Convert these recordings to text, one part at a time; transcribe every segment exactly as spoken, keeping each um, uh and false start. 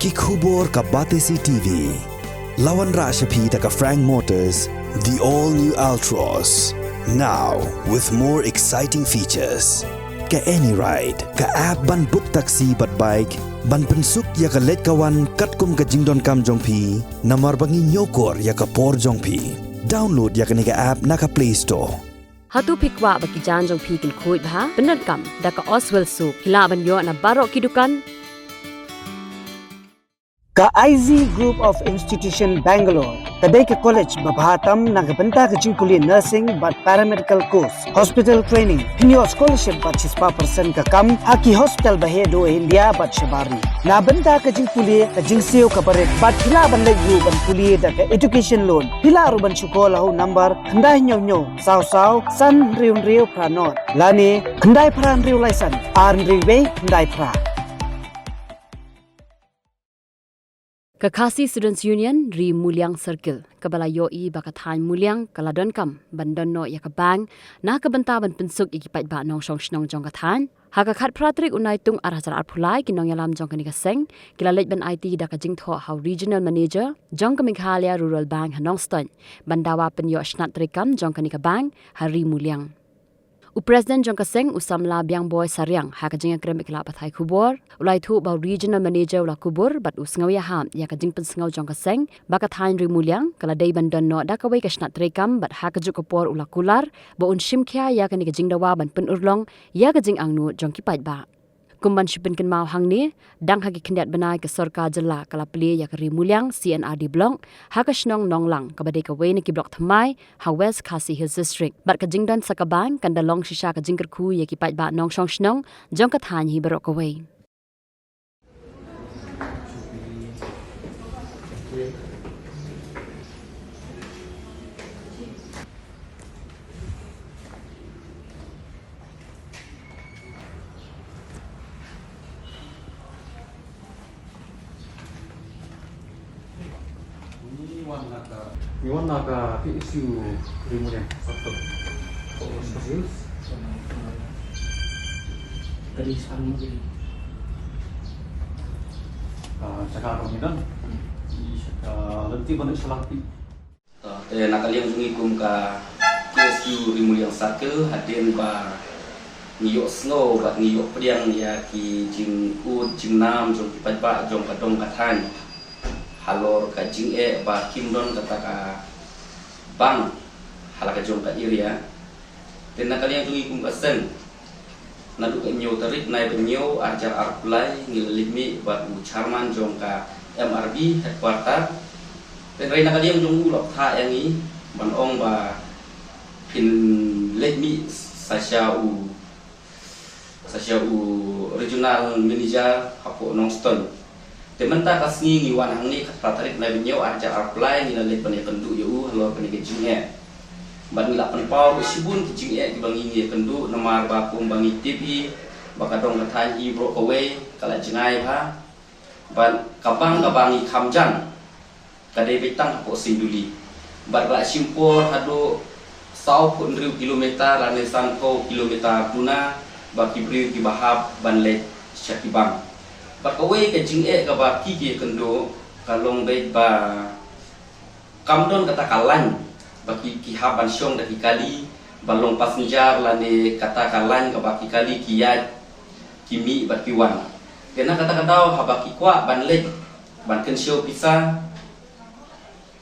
Ki khubor ka Batesi T V. La wanrah sha phi da ka Frank Motors, the all new Altroz. Now with more exciting features. Ka AnyRide, ka app ban book taxi bad bike, ban pynsuk ïa ka leit ka wan katkum ka jingdonkam jong phi, namar ba ngi ñiewkor ïa ka por jong phi. Download ïa kane ka app na ka Play Store. Hato phi kwah ba ki jaiñ jong phi kin khuid bha? Pyndonkam da ka Oswell Soap. Phi lah ban ïoh na baroh ki dukan. Ka I Z Group of Institution Bangalore ka dei ka college ba bha tam na ka bynta ka jingpule nursing bad paramedical course, hospital training. Phin ïoh scholarship bad shispah percent ka kam ha ki hospital ba heh duh India bad shabar ri. Na bynta ka jingpule, ka jingsiew kaba rit bad phi lah ban leit ruh ban pule da ka education loan. Phi lah ruh ban shu call ha u number khyndai hynñiew hynñiew saw saw san hynriew hynriew phra nod lane khyndai phra hynriew lai san ar hynriew wei khyndai phra. Ka Khasi Students Union Ri Muliang Circle kaba la ïohi ba ka thaiñ Muliang ka la donkam ban don noh ïa ka bank na ka bynta ban pynsuk ïa ki paidbah nongshong shnong jong ka thaiñ. Ha ka khatphra tarik u Naitung ar hajar arphew lai, ki nongïalam jong kane ka seng ki la leit ban aiti da ka jingthoh ha u Regional Manager jong ka Meghalaya Rural Bank ha Nongstoiñ ban dawa pynïoh shnat treikam jong kane ka bank ha Ri Muliang. U President jong ka seng, u samla Biangboi Sariang, ha ka jingïakren bad ki lad pathai khubor, u la ïathuh ba u Regional Manager u la kubur bad u sngew ïahap ïa ka jingpynsngew jong ka seng ba ka thaiñ Ri Muliang ka la dei ban don noh da kawei ka shnat treikam, bad ha kajuh ka por u la kular ba un shim khia ïa kane ka jingdawa ban pynurlong ïa ka jingangnud jong ki paidbah. Kum ban shu pynkynmaw hangne, dang ha ki khyndiat bnai ka sorkar jylla ka la plie ïa ka Ri Muliang C&RD Block ha ka shnong Nonglang, kaba dei kawei na ki block thymmai ha West Khasi Hills District. Bad ka jingdon sa ka bank kan da long shisha ka jingkyrkhu ïa ki paidbah nongshong shnong jong ka thaiñ hi baroh kawei. Ngi wan na ka, ngi wan na ka P S U Ri Muliang, Sabto. Ka di sang mo di. Ah, sha ka kong hinan. Di sha ka lenti ban sha lati. Te na ka liang jong ngi kum ka P S U Ri Muliang Circle, hadien ba ngi ïohsngew bad ngi ïohpdiang ïa ki jingud jingnam jong ki paidbah jong ka dong ka thaiñ halor ka jingeh ba kim don kata ka bank ha la ka jong ka area. Te na ka liang jong ngi kum ka seng, naduh ka hynñiew tarik bnai ba hynñiew ar hajar arphew lai, ngi la leit mih bad u chairman jong ka M R B headquarter. Hynrei na ka liang jong u la bthah ïa ngi ban ong ba phin leit mih sa sha u, sa sha u regional manager hapoh Nongstoiñ. Te mynta ka sngi ngi wan hangne, khatphra tarik bnai ba hynñiew ar hajar arphew lai, ngi la leit ban ïakynduh ïa u halor kane ka jingeh. Bad ngi la pynpaw ruh shibun ki jingeh kiba ngi ïakynduh, namar ba kumba ngi tip hi ba ka dong ka thaiñ hi baroh kawei ka la jngai bha. Bad ka bank kaba ngi kham jan ka dei beit tang hapoh Sinduli. Bad ka la shim por haduh saw phew hynriew kilometer lane sanphew kilometer duna ba ki briew kiba hap ban leit sha ki bank. Bad kawei ka jingeh kaba ki ïakynduh ka long beit ba kam don kata ka line ba ki, ki hap ban shong da ki kali ba long passenger lane kata ka line kaba ki kali ki ïaid ki mih bad ki wan. Te na kata ka daw haba ki kwah ban leit ban kynshew pisa,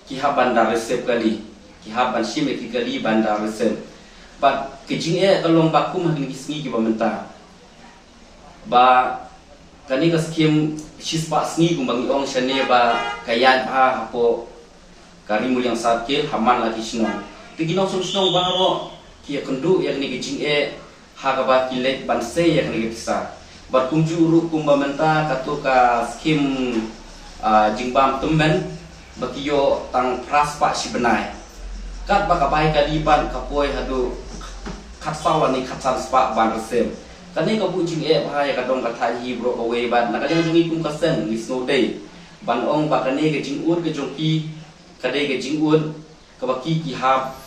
ki hap ban da receive kali, ki hap ban shim ïa ki kali ban da receive. Bad ka jingeh ka long ba kum ha kine ki sngi kiba mynta, ba kane ka skim shispah sngi kumba ngi ong shane ba ka ïaid bha hapoh ka Ri Muliang Circle ha man la ki shnong. Te ki nongshong shnong baroh ki ïakynduh ïa kane ka jingeh ha kaba ki leit ban sei ïa kane ka pisa. Bad kumjuh ruh kumba mynta kato ka skim, ah, jingbam tymmen ba ki ïoh tang phra spah shi bnai. Katba ka bai kali pat ka poi haduh khatsaw lane khatsan spah ban receive. Kane ka buh jingeh bha ïa ka dong ka thaiñ hi baroh kawei, bad na ka liang jong ngi kum ka seng ngi sngewdei ban ong ba kane ka jingud ka jong ki ka dei ka jingud kaba ki, ki hap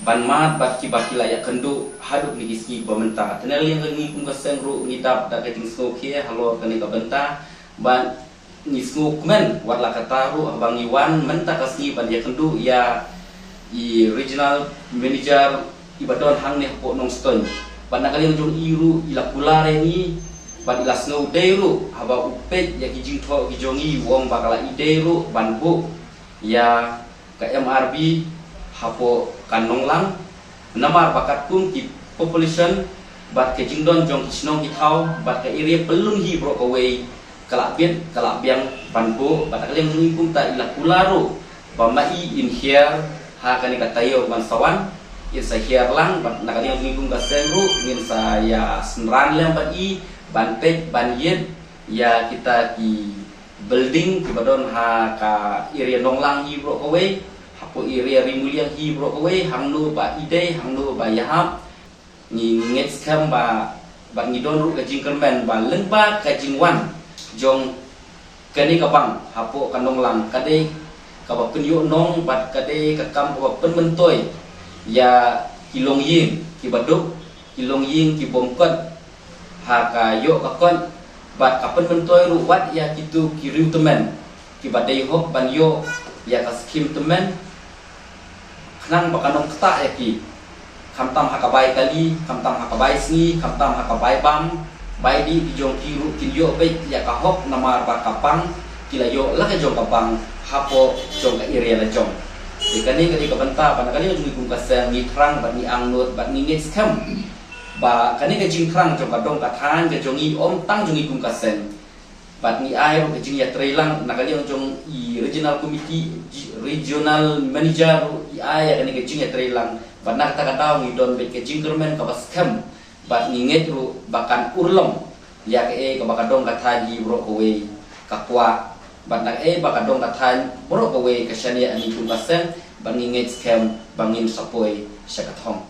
ban mad bad kiba ki la ïakynduh haduh kine ki sngi ba mynta. Te na ka liang ka ngi kum ka seng ruh ngi dap da ka jingsngewkhia halor kane ka bynta, bad Ngi sngewkmen wat la katta ruh haba ngi wan mynta ka sngi ban ïakynduh ïa i regional manager i ba don hangne hapoh Nongstoiñ. Bad na ka liang jong i ruh i la kular ïa ngi bad i la sngewdei ruh haba u peit ïa ki jingthoh ki jong ngi, u ong ba ka la ïadei ruh ban buh ïa ka M R B hapoh ka Nonglang. Namar ba katkum ki population bad ka jingdon jong ki shnong ki thaw bad ka area pynlong hi baroh kawei, ka la bit ka la biang ban buh. Bad na ka liang jong ngi kumta i la kular ruh ba ma i in hiar ha kane ka taïew ban sa wan, in sa hiar lang. Bad na ka liang jong ngi kum ka seng ruh ngin sa ïa synran lem bad i ban peit ban ïit ïa kita ki building ki ba don ha ka area Nonglang hi baroh kawei, hapoh area Rimuliang hi baroh kawei, hangno ba i dei, hangno ba ïahap. Ngi ngeit skhem ba, ba ngi don ruh ka jingkyrmen ba lyngba ka jingwan jong kane ka bank hapoh ka Nonglang, ka dei ka ba pynïoh nong bad ka dei ka kam ka ba pynmyntoi ïa ki longïing ki ba duk, ki longïing ki bym kot ha ka ïoh ka kot, bad ka pynmyntoi ruh wat ïa kitu ki riew tymmen ki ba dei hok ban ïoh ïa ka skim tymmen, khnang ba kan ym ktah ïa ki, khamtam ha ka bai kali, khamtam ha ka bai sngi, khamtam ha ka bai bam, bai dih ki jong ki ruh kin ïoh beit ïa ka hok namar ba ka bank ki la ïoh la ka jong ka bank hapoh jong ka area la jong. Te kane ka dei ka bynta ba na ka liang jong ngi kum ka seng ngi thrang bad ngi angnud bad ngi ngeit skhem ba kane ka jingthrang jong ka dong ka thaiñ ka jong ngi, ym tang jong ngi kum ka seng. Bad ngi ai ruh ka jingïatreilang na ka liang jong i regional committee, ji-, regional manager ruh i ai ïa kane ka jingïatreilang. Bad na kata ka daw ngi don beit ka jingkyrmen ka ba skhem. Bad ngi ngeit ruh ba kan urlong ïa kaei ka ba ka dong ka thaiñ hi baroh kawei ka kwah. Bad na kaei ba ka dong ka thaiñ baroh kawei ka shaniah ha ngi kum ka seng. Bad ngi ngeit skhem ba ngin sa poi sha ka thong.